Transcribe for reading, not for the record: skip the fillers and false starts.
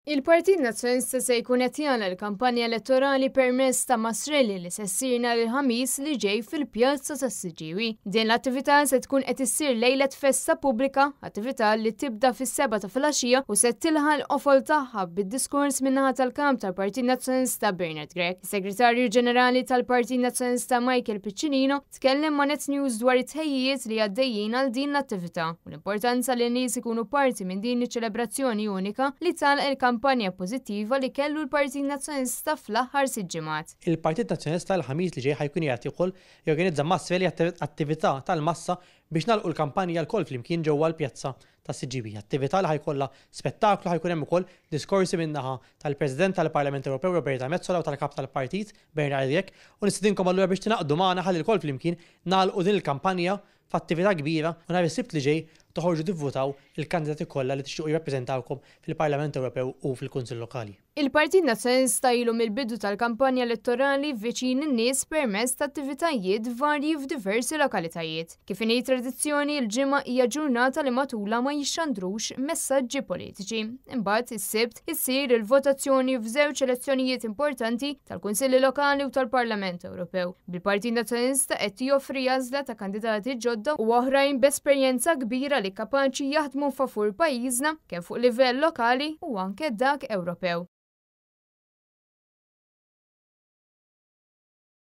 Il-Partit Nazzjonalista se jkun qed jagħlaq il-kampanja elettorali permezz ta' mass rally li se ssir nhar il-Ħamis li ġej fil-Pjazza tas-Siġġiewi. Din l-attività se tkun qed issir lejlet festa pubblika, attività li tibda fis-sebgħa ta' filgħaxija u se tilħaq l-qofol tagħha bid-diskors min-naħa tal-Kap tal-Partit Nazzjonalista Bernard Grech. Is-Segretarju Ġenerali tal-Partit Nazzjonalista Michael Piccinino tkellem ma' Net News dwar it-tħejjijiet li għaddejjin għal din l-attività u l-importanza li n-nies ikunu parti minn din iċ-ċelebrazzjoni unika li tagħlaq il-kampanja pożittiva li kellu l-Partit Nazzjonalista fl-aħħar sitt ġimgħat. Il-Partit Nazzjonalista l-Ħamis li ġej ħa jkun qiegħed ukoll jorganizza mass rally attività tal-massa biex nagħlqu l-kampanja lkoll flimkien ġewwa l-Pjazza tas-CGB. Attività li ħa jkollha spettaklu, ħa jkun hemm ukoll diskorsi min-naħa tal-President tal-Parlament Ewropew Roberta Metsola u tal-Kap tal-Partit Bernard Grech u nistedinkom allura biex tingħaqdu magħna ħalli lkoll flimkien nagħlqu din il-kampanja f'attività kbira u nhar is-Sibt li ġej toħorġu tivvutaw il-kandidati kollha li tixtiequ jirrappreżentawkom fil-Parlament Ewropew u fil-Kunsill Lokali. Il-Partit Nazzjonalista ilu mill-bidu tal-kampanja elettorali viċin in-nies permezz ta' attivitajiet varji f'diversi lokalitajiet. Kif inhi tradizzjoni, il-Ġimgħa hija ġurnata li matulha ma jixxandrux messaġġi politiċi. Imbagħad, is-Sibt, issir il-votazzjoni f'żewġ elezzjonijiet importanti tal-Kunsilli Lokali u tal-Parlament Ewropew, bil-Partit Nazzjonalista qed joffri għażla ta' kandidati ġodda u oħrajn b'esperjenza kbira li kapaċi jaħdmu favur pajjiżna kemm fuq livell lokali u anke dak Ewropew.